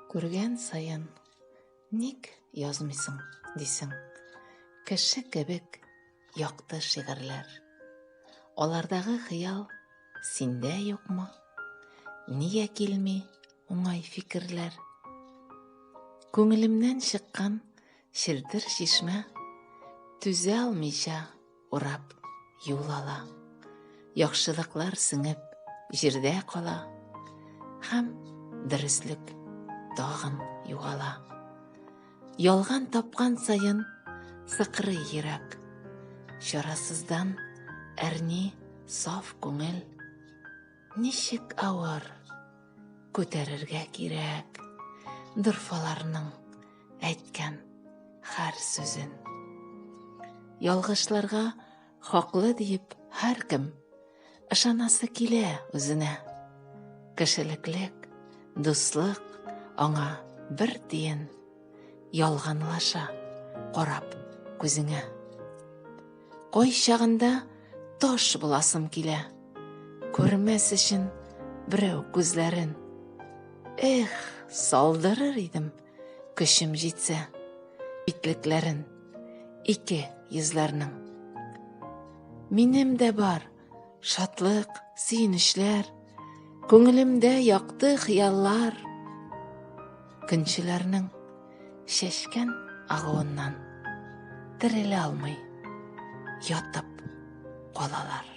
Күргән саен ник язмыйсың дисең. Кеше кебек якты шигырьләр. Алардагы хыял синдә юкмы? Нигә килми уңай фикерләр? Күңелемнән чыккан челтер чишмә түзә алмыйча урап юл ала. Яхшылыклар сеңеп җирдә кала һәм дөреслек тагын югала. Ялган тапкан саен сыкрый йөрәк. Чарасыздан әрни саф күңел. Ничек авыр күтәрергә кирәк дорфаларның әйткән һәр сүзен. Ялгышларга хаклы диеп һәркем ышанасы килә үзенә. Кешелеклек, дуслык аңа бер тиен ялганлаша карап күзеңә. Кайчагында таш буласым килә. Күрмәс өчен берәү күзләрен. Эх, салдырыр идем, көчем җитсә, битлекләрен, ике йөзләрнең. Минем дә бар шатлык, сөенечләр, күңелемдә якты хыяллар. Көнчеләрнең чәчкән агуыннан терелә алмый ятып калалар.